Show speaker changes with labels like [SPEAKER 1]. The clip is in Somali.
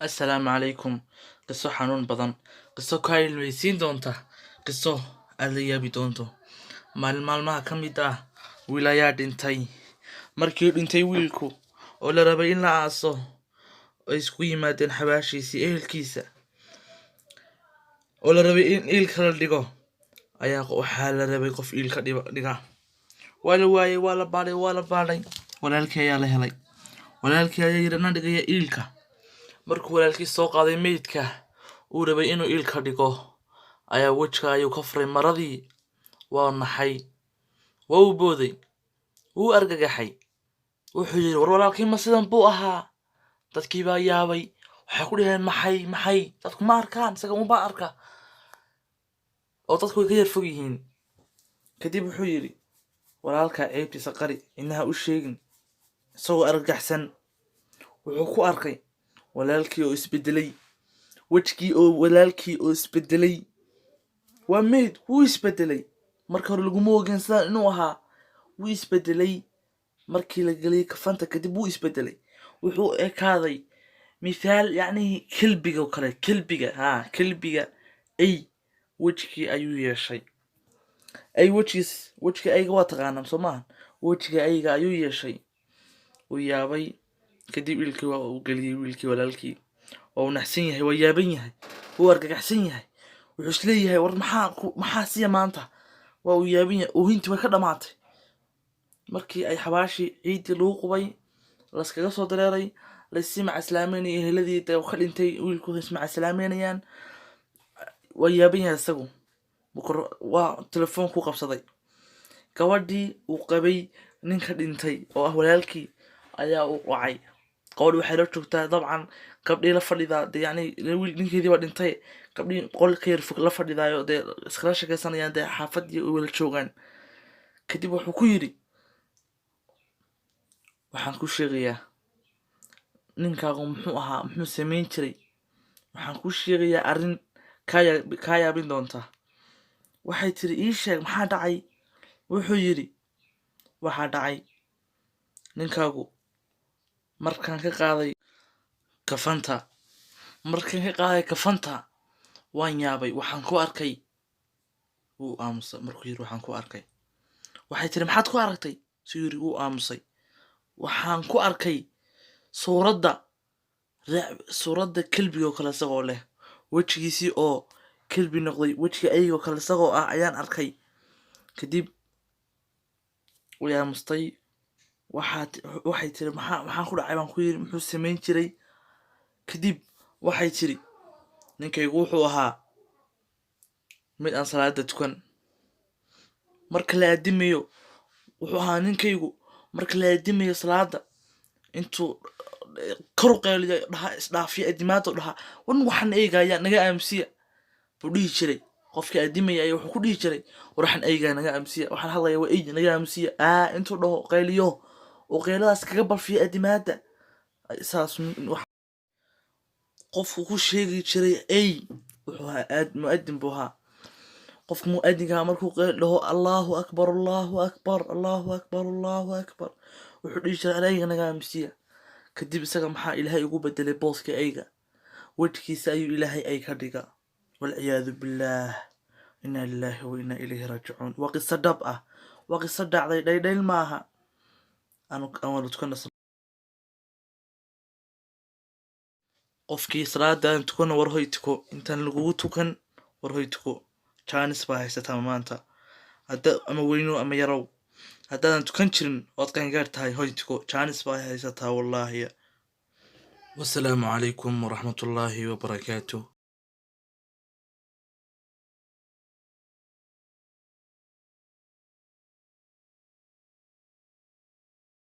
[SPEAKER 1] Assalaamu calaykum. Qiso xanuun badan, qiso kaa ilmeysiin doonta, qiso aad la yaabi doonto. Maalin maalmaha ka mid ah, wiil ayaa dhintay. Markii dhintay wiilku oo la rabay in la aaso, ay isku yimaadeen xabaashiisii ehelkiisa, oo la rabay in iilka la dhigo, ayaa waxaa la rabay qof iilka dhiga. Waa la waayey, waa la baadhay, waa la baadhay. Walaalkii ayaa la helay. Walaalkii ayaa yidhi, "Anaa dhigaya iilka." Markuu walaalkii soo qaaday meydka, uu rabay inuu iilka dhigo, ayaa wejka ayuu ka furay maradii. Waa naxay, waa uu booday, wuu argagaxay. Wuxuu yidhi, "War walaalkii ma sidan buu ahaa?" Dadkii baa yaabay. Waxay ku dhaheen, "Maxay, maxay?" Dadku ma arkaan, isaga unbaa arka, oo dadku way ka yar fog yihiin. Kadib wuxuu yidhi, "Walaalkaa ceebtiisa qari, cidnaha u sheegin." Isagoo argagaxsan wuxuu ku arkay walaalkii oo isbedelay, wejgii oo walaalkii oo isbedelay. Waa meyd, wuu isbedelay. Marka hore laguma ogeyn sidaan inuu ahaa. Wuu isbedelay markii la geliyay kafanta kadib, wuu isbedelay. Wuxuu ekaaday mithaal, yacni kelbiga oo kale, kelbiga, ha, kelbiga. Ey wejigii ayuu yeeshay, ay wejigiis, wejiga ayga waa taqaanaan, soo maaha? Wejiga ayga ayuu yeeshay. Wuu yaabay. Kadib iilkii waa uu geliyey wiilkii walaalkii. Waa uu naxsan yahay, waa yaaban yahay, wuu argagaxsan yahay. Wuxuu isleeyahay, "War maxaa maxaa siya maanta?" Waa uu yaaban yahay, oohintii way ka dhamaatay. Markii ay xabaashii ciiddii lagu qubay, laskaga soo dareeray, laysii macaslaameynaya, eheladii dee ka dhintay wiilku ismacaslaameynayaan, waa yaaban yahay isagu. Waa telefoon ku qabsaday. Gabadhii uu qabay ninka dhintay oo ah walaalkii ayaa u wacay. Gabadhi waxay la joogtaa dabcan gabdhii la fadhidaa dee, yacni wiil ninkeedii baa dhintay, gabdhii qol ka yar fog la fadhidaayo dee, iskala sheekaysanayaan dee, xaafadii ay wala joogaan. Kadib wuxuu ku yidhi, "Waxaan ku sheegayaa ninkaagu muxuu ahaa, muxuu samayn jiray. Waxaan ku sheegayaa arrin kaa yaabin doonta." Waxay tiri, "Ii sheeg, maxaa dhacay?" Wuxuu yidhi, "Waxaa dhacay, ninkaagu markaan ka qaaday kafanta, markaan ka qaaday kafanta, waan yaabay. Waxaan ku arkay." Wuu aamusay markuu yidhi "waxaan ku arkay". Waxay tiri, "Maxaad ku aragtay?" Suu yidhi, wuu aamusay. "Waxaan ku arkay suuradda kelbiga oo kale isagoo leh, wejigiisii oo kelbi noqday, wejiga ayagoo kale isagoo ah ayaan arkay." Kadib way aamustay. Waxay tiri, "Maxaa ku dhacay?" Baan ku yidhi, "Muxuu samayn jiray?" Kadib waxay tiri, "Ninkaygu wuxuu ahaa mid aan salaada tukan. Marka la aadimayo, wuxuu ahaa ninkaygu marka la aadimayo salaada, intuu kor u qayliyo, dhaha, isdhaafiya adimaado, dhaha, 'Wan waxaan eegaya naga aamusiya,' buu dhihi jiray. Qofka aadimaya ayaa wuxuu ku dhihi jiray, 'War waxaan eegaya naga aamusiya, waxaan hadlaya waa ey, naga aamusiya.' Intuu dhaho, qayliyo oo qayladaas kaga balfiyo adimaada." Saas qofku ku sheegi jiray ey. Wuxuu ahaa aad mu'adin buu ahaa. Qofka mu'adinka markuu qeyl dhaho, "Allahu akbar, Allahu akbar, Allahu akbar, Allahu akbar," wuxuu dhihi jiray, "Eyga naga aamusiya." Kadib isaga maxaa Ilaahay ugu bedelay booska eyga? Wejkiisa ayuu Ilaahay ay ka dhiga. Walciyaadu billaah, inna lillahi wa inna ilayhi raajicuun. Waa qiso dhab ah, waa qiso dhacday, dhaydhayl maaha. Aan wada tukana. Qofkii salaadan tukana, war hoy tuko intaan lagugu tukan. War hoy tuko, jaanis baa haysataa maanta. Hadda ama weyno ama yarow, haddaadan tukan jirin ood qaangaar tahay, hoy tuko, jaanis baa haysataa wallaahi. Wasalaamu calaykum waraxmatullaahi wabarakaatu.